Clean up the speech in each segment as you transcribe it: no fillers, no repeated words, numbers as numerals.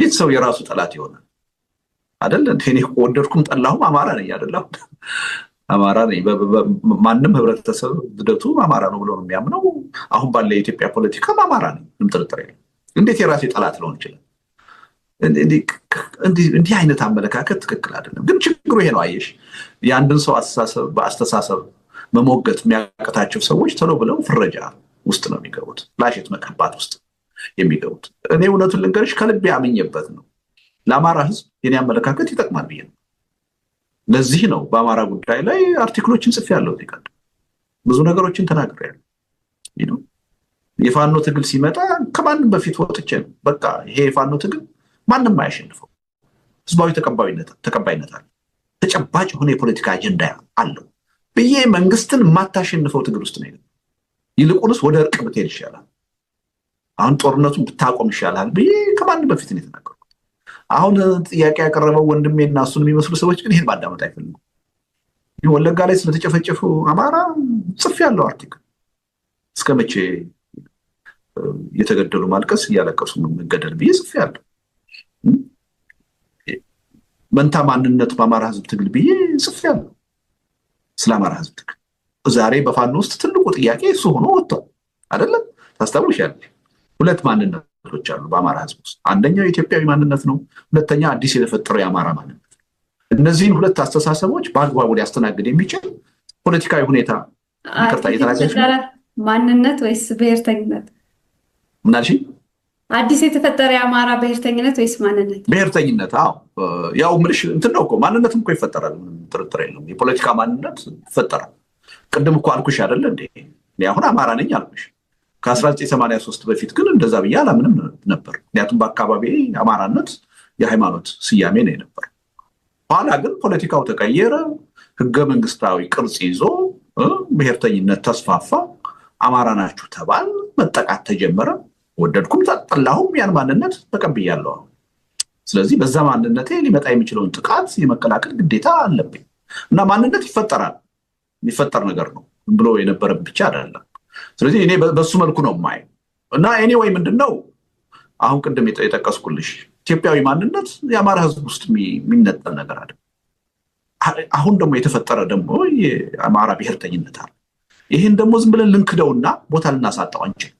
እንዴት ሰው የራሱ ጠላት ይሆናል? አይደል? እኔ ወደድኩም ጠላሁም አማራ ነኝ፣ አይደል? አማራ ነኝ። ማንም ህብረተሰብ ልደቱ አማራ ነው ብሎ ነው የሚያምነው። አሁን ባለ የኢትዮጵያ ፖለቲካም አማራ ነኝ፣ ምንም ጥርጥር የለም። እንዴት የራሴ ጠላት ልሆን ይችላል? እንዲህ አይነት አመለካከት ትክክል አይደለም። ግን ችግሩ ይሄ ነው። አየሽ፣ የአንድን ሰው አስተሳሰብ በአስተሳሰብ መሞገት የሚያቅታቸው ሰዎች ቶሎ ብለው ፍረጃ ውስጥ ነው የሚገቡት፣ ጥላሸት መቀባት ውስጥ የሚገቡት። እኔ እውነቱን ልንገርሽ ከልቤ አምኜበት ነው። ለአማራ ህዝብ የኔ አመለካከት ይጠቅማል ብዬ ነው። ለዚህ ነው በአማራ ጉዳይ ላይ article ኦችን ጽፌያለሁ፣ ብዙ ነገሮችን ተናግሬያለሁ። የፋኖ ትግል ሲመጣ ከማንም በፊት ወጥቼ ነው፣ በቃ ይሄ የፋኖ ትግል ማንም አያሸንፈው፣ ህዝባዊ ተቀባይነት አለ፣ ተጨባጭ የሆነ የፖለቲካ አጀንዳ አለው ብዬ መንግስትን የማታሸንፈው ትግል ውስጥ ነው። ይልቁንስ ወደ እርቅ ብትሄድ ይሻላል፣ አሁን ጦርነቱን ብታቆም ይሻላል ብዬ ከማንም በፊት ነው የተናገርኩት። አሁን ጥያቄ ያቀረበው ወንድሜ እና እሱን የሚመስሉ ሰዎች ግን ይህን ማዳመጥ አይፈልጉም። ወለጋ ላይ ስለተጨፈጨፉ አማራ ጽፌያለሁ article። እስከ መቼ እየተገደሉ ማልቀስ፣ እያለቀሱ መገደል ብዬ ጽፌያለሁ። መንታ ማንነት በአማራ ህዝብ ትግል ብዬ ጽፌያለሁ። ስለ አማራ ህዝብ ትግል ዛሬ በፋኖ ውስጥ ትልቁ ጥያቄ እሱ ሆኖ ወጥቷል። አይደለም? ታስታውሻለሽ? ሁለት ማንነቶች አሉ በአማራ ህዝብ ውስጥ። አንደኛው የኢትዮጵያዊ ማንነት ነው። ሁለተኛ አዲስ የተፈጠረው የአማራ ማንነት ነው። እነዚህን ሁለት አስተሳሰቦች በአግባቡ ሊያስተናግድ የሚችል ፖለቲካዊ ሁኔታ፣ ይቅርታ፣ እየተናገርሽ ማንነት ወይስ ብሔርተኝነት? ምን አልሽኝ? አዲስ የተፈጠረ የአማራ ብሔርተኝነት ወይስ ማንነት? ብሔርተኝነት። አዎ፣ ያው ምልሽ እንትን ነው እኮ፣ ማንነትም እኮ ይፈጠራል። ምንም ጥርጥር የለውም። የፖለቲካ ማንነት ይፈጠራል። ቅድም እኮ አልኩሽ አይደለ እንዴ? እኔ አሁን አማራ ነኝ አልኩሽ። ከ1983 በፊት ግን እንደዛ ብዬ አላምንም ነበር። ምክንያቱም በአካባቢ አማራነት የሃይማኖት ስያሜ ነው የነበር። ኋላ ግን ፖለቲካው ተቀየረ። ህገ መንግስታዊ ቅርጽ ይዞ ብሔርተኝነት ተስፋፋ። አማራ ናችሁ ተባል፣ መጠቃት ተጀመረ። ወደድኩም ጠላሁም ያን ማንነት ተቀብያለሁ። ስለዚህ በዛ ማንነቴ ሊመጣ የሚችለውን ጥቃት የመከላከል ግዴታ አለብኝ እና ማንነት ይፈጠራል። የሚፈጠር ነገር ነው ብሎ የነበረ ብቻ አይደለም። ስለዚህ እኔ በሱ መልኩ ነው የማየው። እና anyway ምንድን ነው፣ አሁን ቅድም የጠቀስኩልሽ ኢትዮጵያዊ ማንነት የአማራ ህዝብ ውስጥ የሚነጠል ነገር አለ። አሁን ደግሞ የተፈጠረ ደግሞ የአማራ ብሔርተኝነት አለ። ይህን ደግሞ ዝም ብለን ልንክደውና ቦታ ልናሳጣው አንችልም።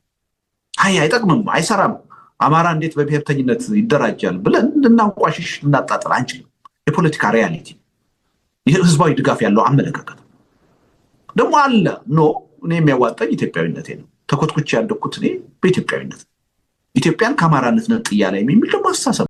አይ አይጠቅምም፣ አይሰራም፣ አማራ እንዴት በብሔርተኝነት ይደራጃል ብለን ልናንቋሽሽ፣ ልናጣጥል አንችልም። የፖለቲካ reality፣ ይህ ህዝባዊ ድጋፍ ያለው አመለካከት ደግሞ አለ። No፣ እኔ የሚያዋጣኝ ኢትዮጵያዊነቴ ነው። ተኮትኩቼ ያደግኩት እኔ በኢትዮጵያዊነት ነው። ኢትዮጵያን ከአማራነት ነጥያ ላይ የሚል ደግሞ አስተሳሰብ